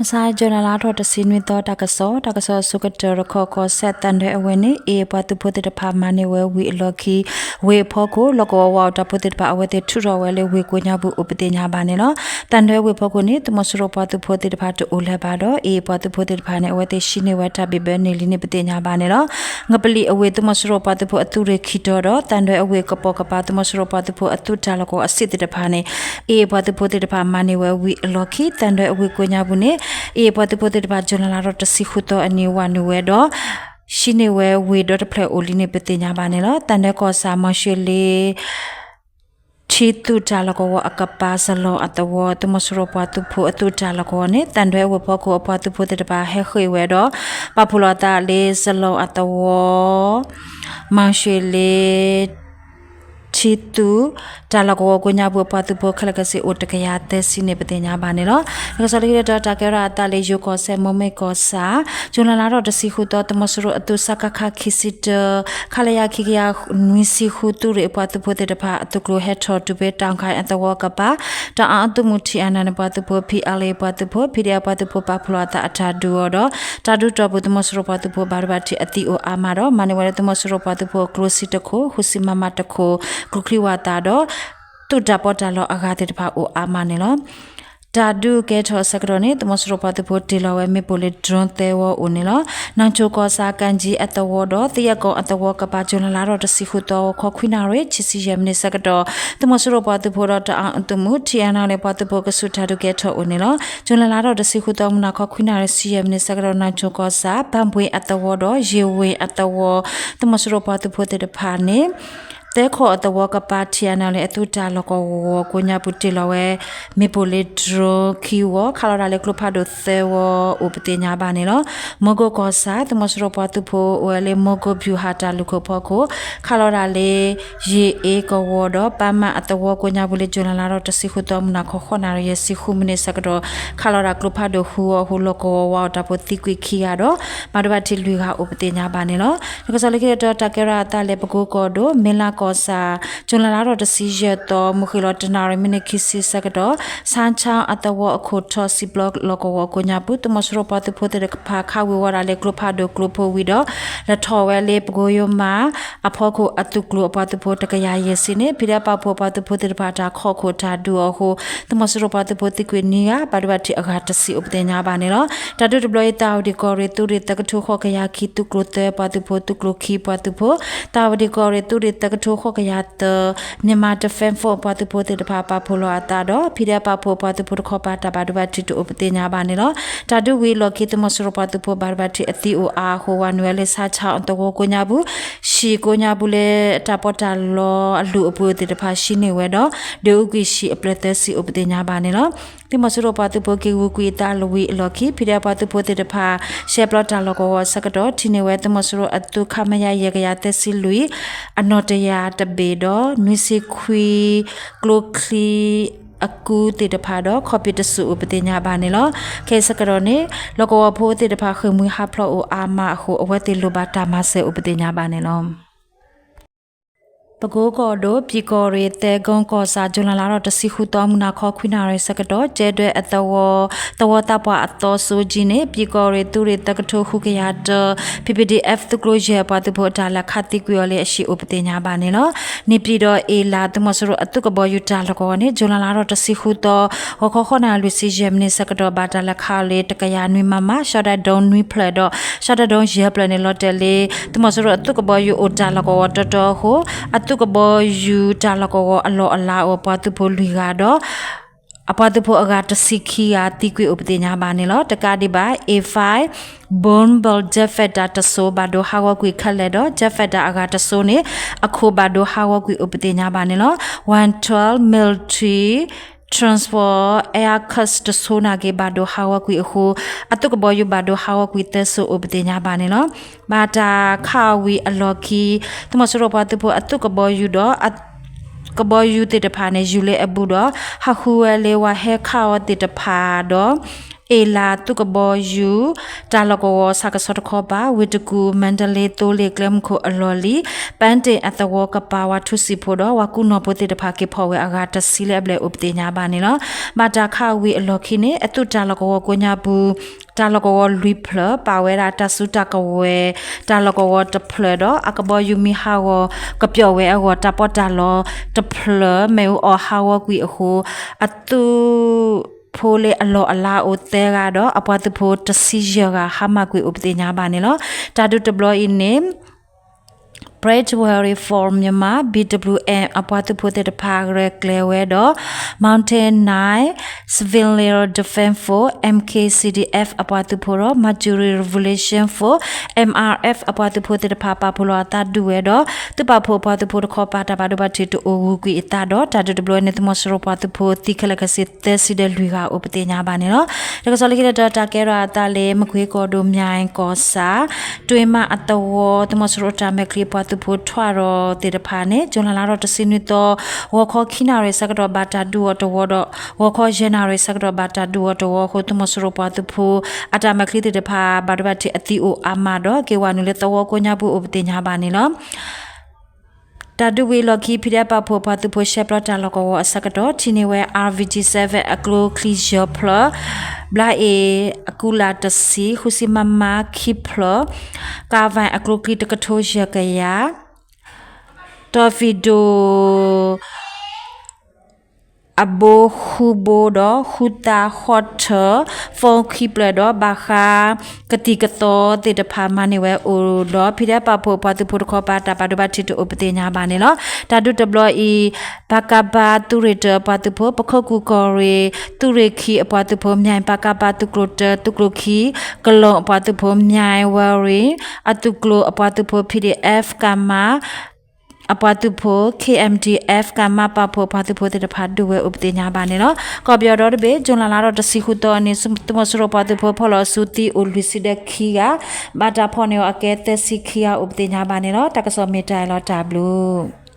မဆါ July လါထီၣ်တဆံနွံသီ တၢ်ကစီၣ်, တၢ်ကစီၣ်အဆိကတၢၢ် ရခၢၣ်ကီၢ်စဲၣ် သံတွဲအဝ့ၢ်န့ၣ် အ့ၣ် အပှၤသုးဖိသ့ၣ်တဖၣ်မၤန့ၢ်ဝဲဝံၤအလီၢ်ခံ ဝ့ၢ်အဖီခိၣ် လီၢ်ကဝီၤဝါအိၣ်တၢ်ဖိသ့ၣ်တဖၣ် အဝဲသ့ၣ်ထုးထီၣ်ဝဲလၢဝ့ၢ်ကိးညါပူၤအိၣ်ပသ့ၣ်ညါဘၣ်န့ၣ်လီၤ. သံတွဲဝ့ၢ်ဖီခိၣ်န့ၣ် သုးမီၤစိရိၤပှၤသုးဖိသ့ၣ်တဖၣ်တအိၣ်လၢၤဘၣ်ဒီး အ့ၣ် အပှၤသုးဖိသ့ၣ်တဖၣ်န့ၣ် အဝဲသ့ၣ်ဟံးန့ၢ်ဝဲတၢ်ဘံၣ်ဘၢနုာ်လံန့ၣ် ပသ့ၣ်ညါဘၣ်န့ၣ်လီၤ. ငပလံၣ်အဝ့ၢ် သုးမီၤစိရိၤပှၤသုးဖိအသုးရ့ၣ်ခံတီၤဒီး သံတွဲအဝ့ၢ်ကပိာ်ကပၤ သုးမီၤစိရိၤပှၤသုးဖိအသုးတၢ်လီၢ်ကဝီၤအစ့ၣ်သ့ၣ်တဖၣ်န့ၣ် အ့ၣ် အပှၤသုးဖိသ့ၣ်တဖၣ်မၤန့ၢ်ဝဲဝံၤအလီၢ်ခံ သံတွဲအဝ့ၢ်ကိးညါပူၤန့ၣ် အ့ၣ် အပှၤသုးဖိသ့ၣ်တဖၣ် July လါထီၣ်တဆံဃုသီအနံၤ ဝးနုာ်ဝဲဒီး ဟံးန့ၢ်ဝဲဝ့ၢ်ဒီတဖျၢၣ်အိၣ်လံန့ၣ် ပသ့ၣ်ညါဘၣ်န့ၣ်လီၤ. သံတွဲကီၢ်ဆၣ် မီၤၡ့လ့ ထံသုးတၢ်လီၢ်ကဝီၤအကပၤ စလီၤအသဝီ သုးမီၤစိရိၤပှၤသုးဖိအသုးတၢ်လီၢ်ကဝီၤန့ၣ် သံတွဲအဝ့ၢ်ဖီခိၣ်အပှၤသုးဖိသ့ၣ်တဖၣ်ဟဲဃ့ၢ်ဝဲဒီး ပာ်ဖှိၣ်လီၤအသးလၢ စလီၤအသဝီ မီၤၡ့လ့ ထံသုး တၢ်လီၢ်ကဝီၤကိးညါပူၤအပှၤသုးဖိခဲလၢာ်ခဲဆ့အိၣ်တကယၤသၢဆံန့ၣ် ပသ့ၣ်ညါဘၣ်န့ၣ်လီၤ. တၢ်ကစီၣ်လၢခံတတီၤ တၢ်ကဲထီၣ်အသးလၢယိၤကီၢ်စဲၣ် မိၢ်မ့ၢ်ကီၢ်ဆၣ် July လါထီၣ်တဆံဃုသီ သုးမီၤစိရိၤအသုး စကခ ခံဆံတၢ ခလရ ခံကယၤနွံဆံဃု သုးရ့ၣ်အပှၤသုးဖိသ့ၣ်တဖၣ် အသုးကျိၤဟဲထီၣ်တုၤဖဲ တၢ်ခါအသဝီကပၤ တအၣ်အသုးမုၢ် ထံအၣ်နၣ်န့ၣ် ပှၤသုးဖိ ဖံးအါလ့ ပှၤသုးဖိ ဖံးဒဲးအပှၤသုးဖိ ပာ်ဖှိၣ်လီၤအသးအတၢ်ဒုးအီၤဒီး တၢ်ဒုးတီၢ်ပူၤ သုးမီၤစိရိၤပှၤသုးဖိ ဘၣ်ဒိဘၣ်ထံးအသံအိၣ်အါမးဒီး မၤန့ၢ်ဝဲလၢသုးမီၤစိရိၤပှၤသုးဖိအကျိစံတခိၣ် ဃုဆံ မမ တခိၣ် ကျိချံဝးသးဒီး သုးတၢ်ပီးတၢ်လီအဂၤသ့ၣ်တဖၣ်အိၣ်အါမးန့ၣ်လီၤ. တၢ်ဒုးကဲထီၣ်အဆၢကတီၢ်န့ၣ် သုးမီၤစိရိၤပှၤသုးဖိတ့ၢ်လီၤဝဲမ့ၣ်ပိၢ်လၢ drone သၢဝီအိၣ်န့ၣ်လီၤ. နၢ်ကၠိၣ်ကီၢ်ဆၣ် ကၣ်ကၠံအသဝီဒီး သယဲၣ်ကိၣ်အသဝီကပၤ July လါထီၣ်တဆံဃုသီ ဂီၤခီခွံနၣ်ရံၣ် ခံဆံယဲၢ်မံးနံးဆၢကတီၢ် သုးမီၤစိရိၤပှၤသုးဖိဒီးတအၣ်အသုးမုၢ် ထံအၣ်နၣ်လၢပှၤသုးဖိကဆူးတၢ်ဒုးကဲထီၣ်အိၣ်န့ၣ်လီၤ. July လါထီၣ်တဆံဃုသီ မုၢ်နၤခီခွံနၣ်ရံၣ် ဆံယဲၢ်မံးနံးဆၢကတီၢ် နၢ်ကၠိၣ်ကီၢ်ဆၣ် ဘၣ်ဘှ့အသဝီဒီး ယ့ၣ်ဝ့ၣ်အသဝီ သုးမီၤစိရိၤပှၤသုးဖိသ့ၣ်တဖၣ်န့ၣ် သဲခိၣ်အသဝီကပၤ ထံအၣ်နၣ်လၢအသုးတၢ်လီၢ်ကဝီၤကိးညါပူၤတ့ၢ်လီၤဝဲ မ့ၣ်ပိၢ်လၢ drone ခံဝီ ခးလီၤတၢ်လၢကျိဖးဒိၣ်သၢဝီအိၣ်ပသ့ၣ်ညါဘၣ်န့ၣ်လီၤ. မီၢ်ကိၢ်ကီၢ်ဆၣ် သုးမီၤစိရိၤပှၤသုးဖိအိၣ်ဝဲလၢ မီၢ်ကိၢ် ဗျူဟာ တၢ်လူၢ်ခိၣ်ဖီခိၣ် ခးလီၤတၢ်လၢ ယ့ၣ်အ့ကဝီၤဒီး ပၢ်မၣ်အသဝီကိးညါပူၤလၢ July လါထီၣ်တဆံဃုသီ မုၢ်နၤခီဃိးနၣ်ရံၣ် ယဲၢ်ဆံဃုမံးနံးဆၢကတီၢ် ခးလီၤတၢ်ကျိဖးဒိၣ်ဃုဝီအဃိ လီၢ်ကဝီၤဝါအိၣ်တၢ်ဖိသံကွံာ်ခံဂၤဒီး ဘၣ်ဒိဘၣ်ထံးလွံၢ်ဂၤအိၣ်ပသ့ၣ်ညါဘၣ်န့ၣ်လီၤ. တၢ်ကစီၣ်လၢခံတတီၤ တၢ်ကဲထီၣ်အသးလၢပကိကီၢ်ဒိၣ် မ့ၢ်လၢကီၢ်ဆၣ် July လါထီၣ်တဆံယဲၢ်သီ မုၢ်ဃ့ၢ်လီၤတနၣ်ရံၣ် မံးနံးခံဆံဆၢကတီၢ် ဆါဆါအသဝီအခိၣ်ထီၣ် စံၣ်ဘျီလီၢ်ကဝီၤကိးညါပူၤ သုးမီၤစိရိၤပှၤသုးဖိသ့ၣ်တဖၣ် ခးဝံၤဝီဒၣ်လၢကျိဖးဒိၣ်ကျိဖိဝံၤဒီး လဲၤထီၣ်ဝဲလၢပကိယိမး အဖီခိၣ်အသုးကျိၤအပှၤသုးဖိတကယၤယဲၢ်ဆံန့ၣ် ဖံးဒဲးပာ်ဖှိၣ်ပှၤသုးဖိသ့ၣ်တဖၣ်တၢ်ခီၣ်ခိၣ်တၢ်ဒုးအီၤအဃိ သုးမီၤစိရိၤပှၤသုးဖိသံကွံာ်နွံဂၤ ဘၣ်ဒိဘၣ်ထံးအဂၤတဆံအိၣ်ပသ့ၣ်ညါဘၣ်န့ၣ်လီၤ. တၢ်ဒုးတဘျီအံၤ သးဝံၤဒံးကီၢ်ရ့ၣ် သုးရ့ၣ်သၢကထိဃိးကယၤခံ သုးကျိၤသၢပှၤသုးဖိ သုးကျိၤခံပှၤသုးဖိ သးဝံၤဒံးကီၢ်ရ့ၣ် သုးရ့ၣ်သၢကထိဃိးကယၤသၢ Myanmar Defense Force ပှၤသုးဖိသ့ၣ်တဖၣ် ပာ်ဖှိၣ်လီၤအသးဒီး ဖံးဒဲးပာ်ဖှိၣ်ပှၤသုးဖိတခီပၤ တၢ်ဘၣ်ဒိဘၣ်ထံးတအိၣ်ပသ့ၣ်ညါဘၣ်န့ၣ်လီၤ. တၢ်ဒုးဝံၤအလီၢ်ခံ သုးမီၤစိရိၤပှၤသုးဖိ ဘၣ်ဒိဘၣ်ထံးအသံအိၣ်အါအဃိ ဝးနုာ်ဝဲလၢ ဆါဆါအသဝီကိးညါပူၤ ဟံၣ်ကိးညါပူၤလၢ တၢ်ပီးတၢ်လီအလုၢ်အပှ့ၤသ့ၣ်တဖၣ် ဟံးန့ၢ်ဝဲဒီး ဒုးအုးကွံာ်ဟံၣ်အဖျၢၣ်သၢဆံအိၣ်ပသ့ၣ်ညါဘၣ်န့ၣ်လီၤ. သုးမီၤစိရိၤပှၤသုးဖိက့ၤဂုာ်ကွံာ်အသးလၢဝံၤအလီၢ်ခံ ဖံးဒဲးပှၤသုးဖိသ့ၣ်တဖၣ် ရှဲပျီတၢ်လီၢ်ကဝီၤအဆၢကတီၢ် ထံၣ်န့ၢ်ဝဲသုးမီၤစိရိၤအသုး ခမရ ယဲၢ်ကယၤသၢဆံလွံၢ် အနီၣ်တယၤတဘ့ၣ်ဒီး နွံဆံခွံ ကျိချံအကူသ့ၣ်တဖၣ်ဒီး ခီၣ်ဖံးတစူၣ်အိၣ်ပသ့ၣ်ညါဘၣ်န့ၣ်လီၤ. ခဲအံၤဆၢကတီၢ်န့ၣ် လီၢ်ကဝီၤဖိသ့ၣ်တဖၣ် ဃ့ၢ်မှံဟးဖျိးအိၣ်အါမးအဃိ အဝဲသ့ၣ်လိၣ်ဘၣ်တၢ်မၤစၢၤအိၣ်ပသ့ၣ်ညါဘၣ်န့ၣ်လီၤ. ပကိကီၢ်ဒိၣ် ပၠံၣ်ကီၢ်ရ့ၣ် သဲကုန်းကီၢ်ဆၣ် ကၠူၤလဲလါထီၣ်တဆံဃုသီ မုၢ်နၤခီခွံနၣ်ရံၣ်ဆၢကတီၢ် ကဲဒွဲအသဝီ သဝီသးပှၢ်အသီစိကၠံန့ၣ် ပၠံၣ်ကီၢ်ရ့ၣ် သုးရ့ၣ်သၢကထိဃုကယၤတၢ ပီၣ်ပီၣ်ဒံၣ်အဲၣ် သုးကျိၤယဲၢ်ပှၤသုးဖိအတၢ်လဲၤခးသံကွံာ်အီၤလၢအဟံၣ်အိၣ်ပသ့ၣ်ညါဘၣ်န့ၣ်လီၤ. န့ၣ်ပၠံၣ်ဒီးအ့လး သုးမီၤစိရိၤအသုးကဘီယူၤတၢ်လီၢ်ကဝီၤန့ၣ် ကၠူၤလဲလါထီၣ်တဆံဃုသီ ဂီၤခီဃိးနၣ်ရံၣ်လွံၢ်ဆံယဲၢ်မံးနံးဆၢကတီၢ် ဘၣ်တၢ်လဲၤခးအီၤလၢတကယၤနွံမမ ရှီဒၣ်ဒိနွံဖျၢၣ်ဒီး ရှီဒၣ်ဒိယဲၢ်ဖျၢၣ်န့ၣ် လီၤတဲာ်လၢ သုးမီၤစိရိၤအသုးကဘီယူၤအိၣ်တၢ်လီၢ်ကဝီၤတီတီအဃိ အသုးကဘီယူၤတၢ်လီၢ်ကဝီၤအလီၢ်အလၤအိၣ် ပှၤသုးဖိလွံၢ်ဂၤဒီး အပှၤသုးဖိအဂၤတဆံခံဂၤသံကွံာ်အိၣ်ပသ့ၣ်ညါဘၣ်န့ၣ်လီၤ. တကးဒံးဘၣ် A five Bomber Jet Fighter တစိၤ ဘၣ်ဒိဟးဂီၤကွံာ်ခဲလၢာ်ဒီး Jet Fighter အဂၤတစိၤန့ၣ် အခိၣ်ဘၣ်ဒိဟးဂီၤကွံာ်အိၣ်ပသ့ၣ်ညါဘၣ်န့ၣ်လီၤ. One twelve Military Transport Air Cash တစိၤနာ်က့ ဘၣ်ဒိဟးဂီၤကွံာ်အဃိ အသုးကဘီယူၤဘၣ်ဒိဟးဂီၤကွံာ်သၢစိၤအိၣ်ပသ့ၣ်ညါဘၣ်န့ၣ်လီၤ. ဘၣ်တၢ်ခးအီၤဝံၤအလီၢ်ခံ သုးမီၤစိရိၤပှၤသုးဖိအသုးကဘီယူၤဒီး ကဘီယူၤသ့ၣ်တဖၣ်န့ၣ် ယူၤလၢအဘူးဒီး ဟးဃုဝဲလၢဝၤဟဲခးအီၤသ့ၣ်တဖၣ်ဒီး အ့လးသုးကဘီယူၤ တၢ်လီၢ်ကဝီၤဆၣ်ကဆီတခီပၤ ဝ့ၢ်တကူၣ် မၣ်တလ့သိလ့ၣ်ကျဲမုၢ်ခိၣ်အလီၢ်လံၤ ပၣ်တ့ၣ်အသဝီကပၤ ဝၤထူစံာ်ဖိဒီး ဝၤကူၣ်နီၣ်ဖိသ့ၣ်တဖၣ် က့ၤဖီၣ်ဝဲအဂၤတဆံလၢအဘျဲၣ်အိၣ်ပသ့ၣ်ညါဘၣ်န့ၣ်လီၤ. ဘၣ်တၢ်ခးဝံၤအလီၢ်ခံန့ၣ် အသုးတၢ်လီၢ်ကဝီၤကိးညါပူၤ တၢ်လီၢ်ကဝီၤလွံၢ်ဖျၢၣ် ပာ်ဝဲဒၣ်တၢ်စုတၢ်ကဝဲၤ တၢ်လီၢ်ကဝီၤတဖျၢၣ်ဒီး အကဘီယူၤမ့ၢ်ဟးဂီၤကပျီၣ်ဝဲအဂီၢ် တၢ်ပီးတၢ်လီတဖျၢၣ် မ့ၣ်အူအီၣ်ဟးဂီၤကွံာ်အဃိ အသုးဖိလၢအလီၢ်အလၤအိၣ်သၢဂၤဒီး အပှၤသုးဖိတဆံယဲၢ်ဂၤ ဟါမၢ်ကွံာ်အိၣ်ပသ့ၣ်ညါဘၣ်န့ၣ်လီၤ. တၢ်ဒုးတဘျီအံၤန့ၣ် Brave Warrior for Myanmar, B W M အပှၤသုးဖိသ့ၣ်တဖၣ်ရဲၣ်ကျဲၤဝဲဒီး Mountain Knight Civilian Defense Force, M K C D F အပှၤသုးဖိဒီး Mandalay Revolution Force, M R F အပှၤသုးဖိသ့ၣ်တဖၣ် ပာ်ဖှိၣ်လီၤအသးဒုးဝဲဒီး သုးပာ်ဖှိၣ်အပှၤသုးဖိတခီပၤ တၢ်ဘၣ်ဒိဘၣ်ထံးတအိၣ်ဂုၤကွံာ်အသးဒီး တၢ်ဒုးတဘျီအံၤန့ၣ် သုးမီၤစိရိၤပှၤသုးဖိသံခဲလၢာ်ခဲဆ့ သၢဆံဒီးလွံၢ်ဂၤအိၣ်ပသ့ၣ်ညါဘၣ်န့ၣ်လီၤ. တၢ်ကစီၣ်လၢခံတတီၤ တၢ်ကဲထီၣ်အသးလၢ မကွ့ကီၢ်ဒိၣ် မၠဲၣ်ကီၢ်ဆၣ် တွ့မးအသဝီ သုးမီၤစိရိၤတၢ်မဲာ်ချံအပှၤသုးဖိထွဲဒီးသ့ၣ်တဖၣ်န့ၣ် ကၠူၤလါလါထီၣ်တဆံနွံသီ ဂီၤခီခံနၣ်ရံၣ်ဆၢကတီၢ်ဘၣ်တၢ်ဒုးအီၤတဝီဒီး ဂီၤခီယဲၢ်နၣ်ရံၣ်ဆၢကတီၢ်ဘၣ်တၢ်ဒုးအီၤတဝီအဃိ သုးမီၤစိရိၤပှၤသုးဖိ အတၢ်မဲာ်ချံသ့ၣ်တဖၣ် ဘၣ်ဒိဘၣ်ထံးအသံအိၣ်အါမးဒီး က့ၤဝဲနုာ်လၢသဝီကိးညါပူၤအိၣ်ပသ့ၣ်ညါဘၣ်န့ၣ်လီၤ. တၢ်ဒုးဝံၤအလီၢ်ခံ ဖံးဒဲးပာ်ဖှိၣ်အပှၤသုးဖိ ရှဲပျီတၢ်လီၢ်ကဝီၤအဆၢကတီၢ် ထံၣ်န့ၢ်ဝဲ R V G seven အကျိချံယဲၢ်ဖျၢၣ်, ဘျါအ့ၣ်အကူလၢ်တဆံ, ဃုဆံ MM ခံဖျၢၣ်, ကၣ်ဝဲၣ်အကျိချံတကထိယဲၢ်ကယၤ, တီၣ်ဖံးဒိၣ် အဘိဃုဘိဒီး ဃုသၣ်ဟီၣ်ထၢၣ် phone ခံဖျၢၣ်ဒီး ဘၣ်ဃးကသံၣ်ကသီသ့ၣ်တဖၣ်မၤန့ၢ်ဝဲအိၣ်ဒီး ဖံးဒဲးပာ်ဖှိၣ်အပှၤသုးဖိတခီပၤ တၢ်ဘၣ်ဒိဘၣ်ထံးတအိၣ်ပသ့ၣ်ညါဘၣ်န့ၣ်လီၤ. တၢ်ဒုးတဘျီအံၤ ပကဖ သုးရ့ၣ်တၢအပှၤသုးဖိ ပခိၣ်ကူၣ်ကီၢ်ရ့ၣ် သုးရ့ၣ်ခံအပှၤသုးဖိ မၠဲၣ် ပကဖ သုးကျိၤတၢ သုးကျိၤခံ ကလီၣ်အပှၤသုးဖိ မၠဲၣ် Warrior အသုးကျိၤအပှၤသုးဖိ P D F ကမ အပှၤသုးဖိ K M D F ကမ ပာ်ဖှိၣ်အပှၤသုးဖိသ့ၣ်တဖၣ်ဒုးဝဲအိၣ်ပသ့ၣ်ညါဘၣ်န့ၣ်လီၤ. ကီၢ်ပယီၤဒီတဘ့ၣ် ကၠူၤလါလါထီၣ်တဆံဃုသီန့ၣ် သုးမီၤစိရိၤပှၤသုးဖိဖီၣ်လီၤစုသံအိၣ်လွံၢ်ဆံဒီးခံဂၤ, ဘၣ်တၢ်ဖီၣ်န့ၢ်အီၤအကဲသၢဆံခံဂၤအိၣ်ပသ့ၣ်ညါဘၣ်န့ၣ်လီၤ. တၢ်ကစီၣ်မ့ၢ်တၢ်အံၤလီၤ တၢ်ဘျုး